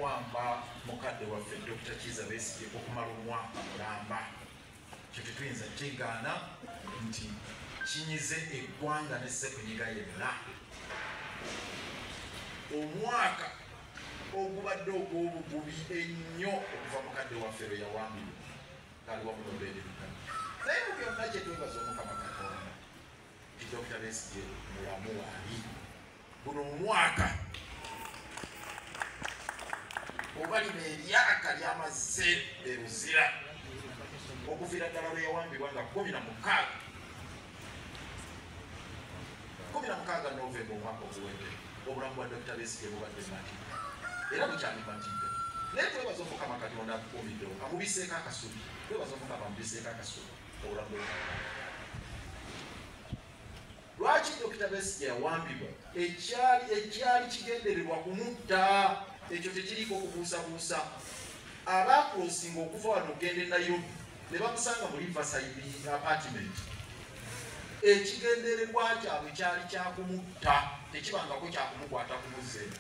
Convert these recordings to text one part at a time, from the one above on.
Eby'okuwamba mukadde waffe Dr. Kizza Besigye okumala omwaka mulamba, kyo tetuyinza kyegaana nti kinyize eggwanga ne Ssekunyiga yenna. Omwaka ogubadde ogw'obugubi ennyo okuva mukadde waffe lwe yawambibwa ng'ali wamu n'Obeedi Lutale. Naye mu byonna kye twebaza Omukama Katonda nti Dr. Besigye mulamu waali. Guno omwaka oba lino eryaka lyamaze e Luzira okuviira ddala lwe yawambibwa nga 16 Novemba omwaka oguwedde. Obulamu bwa Dr. Besigye bubadde matigga era bukyali matigga, naye twebaza Omukama Katonda atukuumiddewo, amubiseeko akasubi. Twebaza Omukama amubiseeko akasubi obulamu bwe. Lwaki Dr. Besigye yawambibwa? Ekyali kigendererwa kumutta, ekyo tekiriiko kubuusabuusa. Abaakulosinga okuva wano okugenda e Nairobi ne bamusanga mu Riverside apartment, ekigendererwa kyabwe kyali kyakumutta, tekibangako kyakumukwata kumuzze.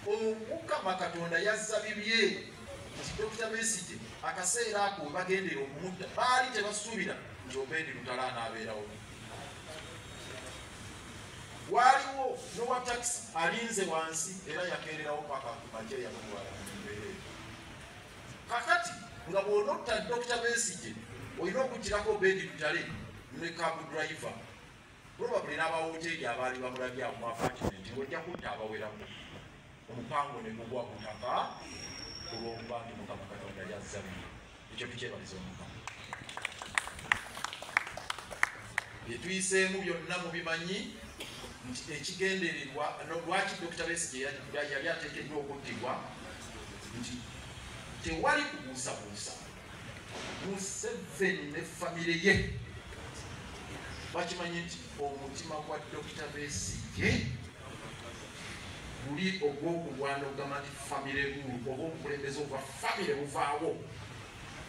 Omukama Katonda yazza bibye nti Dr. Besigye akaseera ako we bagendera okumutta baali tebasuubira nti Obeedi Lutale anaabeerawo. Waaliwo n'owa takisi alinze wansi era yakeererawo paka ku makya yamutwala mu mbeera eyo. Kakati nga bw'onotta Dr. Besigye olina okugirako Obeedi Lutale ne cab driver, probably n'abawoteeri abaali bamulabye awo mu apartment, ng'ojja kutta abawerako. Omupango ne gugwa ku ttaka olw'okuba nti Mukama Katonda yazza bino. Ekyo tukyebaliza Omukama. Bye tuyiseemu byonna mubimanyi nti ekigendererwa lwaki Dr. Besigye yali ateekeddwa okuttibwa nti tewali kubuusabuusa Museveni ne famire ye bakimanyi nti omutima gwa Dr. Besigye guli ogw'okulwana okugamba nti famire rule oba obukulembeze obwa famire buvaawo.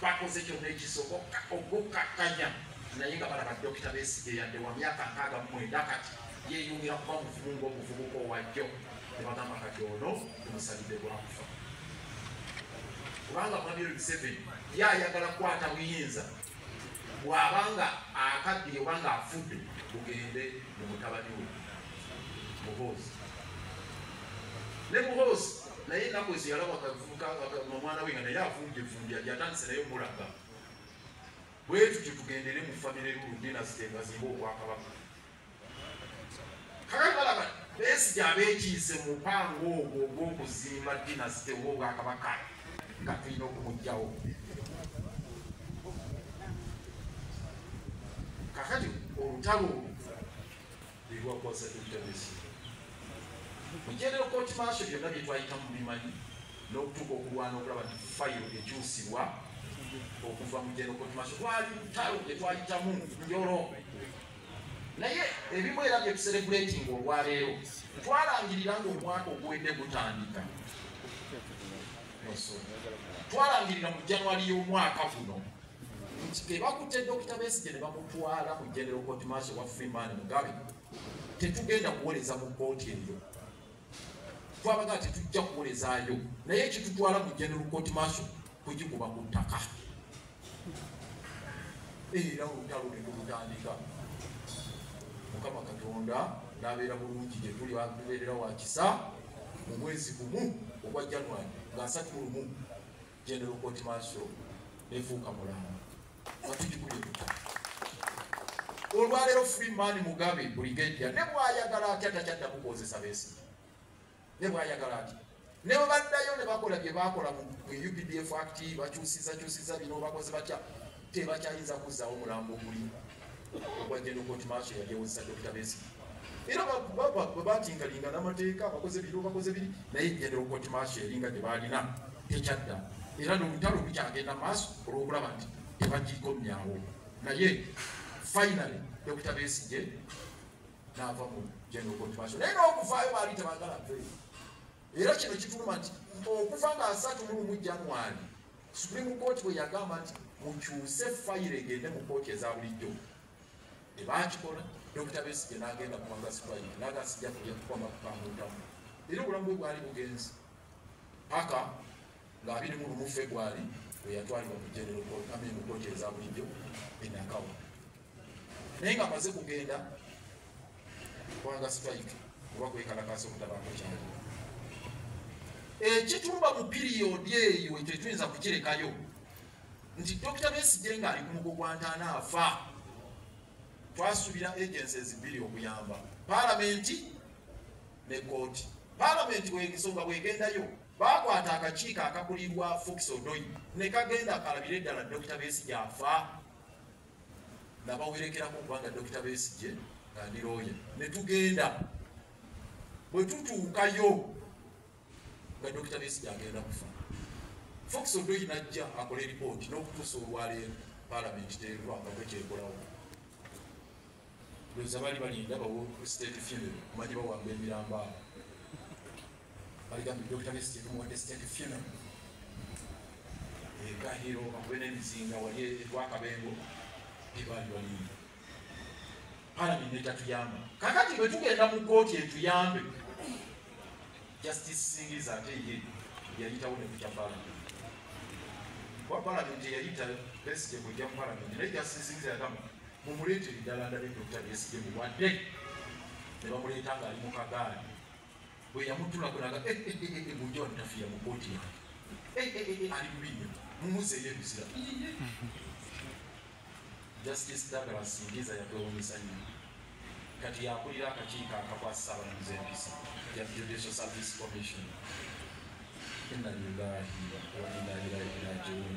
Bakoze kyonna ekisoboka okukkakkanya, naye nga balaba Dr. Besigye yadde wa myaka 69 kati yeeyongera kuba muvumu ng'omuvubuka owajjo, ne bagamba kati ono tumusalidde gwakufa, kubanga Mwami Museveni ye ayagala kukwata buyinza, bw'abanga akaddiye obanga afudde bugende mu mutabani we Muhoozi. Ne Muhoozi naye ennaku ezo yalaba omwana we nga naye avumbyevumby atandise naye omulaga. Bwe tutyo tugendere mu famire rule dynasty bazimbe obwakabaka. Kakati balaba Besigye abeekiise mu mupango ogwo ogw'okuzimba dynasty oba obwakabaka nga tulina okumuggyawo. Kakati olutalo olwo lwe lwakwasa Dr. Besigye. Mu General Court Martial byonna bye twayitamu bimanyi, n'okutuuka okulwana okulaba nti fayiro ekyusibwa okuva mu General Court Martial, lwali lutalo gye twayitamu njolo. Naye ebimu era bye tucelebrating olwaleero, twalangirira ng'omwaka oguwedde gutandika, twalangirira mu January y'omwaka guno nti tebakutte Dr. Besigye ne bamutwala mu General Court Martial wa Freeman Mugabe, tetugenda kuwoleza mu kkooti eyo. Twabaga tetujja kuwolezaayo, naye ekitutwala mu General Court Martial kugikuba ku ttaka. Era olutalo ne tulutandika. Mukama Katonda n'abeera bulungi gye tuli, tubeerera wa kisa. Mu mwezi gumu ogwa January nga 31, General Court Martial nefuuka mulamba nga tugikubye ku ttaka. Olwaleero Freeman Mugabe Brigadier ne bw'ayagala atya takyaddamu kukozesa Besigye, ne bw'ayagala atya. Ne bwe baddayo ne bakola bye baakola mu UPDF Act, bakyusiza kyusiza bino, bakoze batya, tebakyayinza kuzzaawo omulambo oguli ogwa General Court Martial yali ewozesa Dr. Besigye. Era bwe batingalinga n'amateeka, bakoze biro bakoze biri, naye General Court Martial eringa gye baalina tekyadda, era n'olutalo lukyagenda maaso olw'okulaba nti tebagikomyawo. Naye finally Dr. Besigye n'ava mu General Court Martial, naye n'okuvaayo baali tebaagala aveeyo. Era kino kituluma nti okuva nga 31 January Supreme Court bwe yagamba nti mukyuse fayiro egende mu kkooti eza bulijjo, tebakikola. Dr. Besigye n'agenda ku hunger strike, n'aga sijja kulya kukwama kukamutamu. Era obulamu bwe bwali bugenzi paka nga 21 February bwe yatwalibwa mu General Court, I mean mu kkooti eza bulijjo e Nakawa. Naye ng'amaze kugenda kubanga strike oba kwekalakaasa obutabaako kyali. Ekitumba mu piriyodi eyo ekyo tetuyinza kukirekayo nti Dr. Besigye ng'ali ku mugo gwa ntaana afa, twasuubira agencies bbiri okuyamba, paalamenti ne kkooti. Paalamenti ensonga bw'egendayo baakwata akakiiko akakulirwa Fox Odoi ne kagenda kalabire ddala Dr. Besigye afa. Nabawerekerako kubanga Dr. Besigye nga ndi looya, ne tugenda. Bwe tutuukayo nga Dr. Besigye agenda kufa, Fox Odoi n'ajja akola eripooti n'okutuusa olwaleero paalamenti terwangako kyekolawo. Ndowooza baali balinda bawo state funeral, omanyi bawamba emirambo abo. Baligambye Dr. Besigye tumuwadde state funeral e Gahiro, bakube n'emizinga wali e Rwakabengo, tebaali balinda. Paalamenti netatuyamba. Kakati bwe tugenda mu kkooti etuyambe, Justice Singiza ate ye yayitawo ne kutya paalamenti. Kuba paalamenti yayita Besigye kujja mu paalamenti, naye Justice Singiza yagamba mumuleetere ddala ndabe Dr. Besigye mulwadde. Ne bamuleeta ng'ali mu kagaali. Bwe yamutulako n'agamba, mujje wano tafiira mu kkooti yange. Ali bubi nnyo, mumuzeeyo ebizira. Justice Douglas Singiza yatwewuunyisa nnyo. Kati yakulira akakiiko akakwasisa abalamuzi empisa, Judicial Service Commission. Inna lillahi wa inna ilaihi raji'un.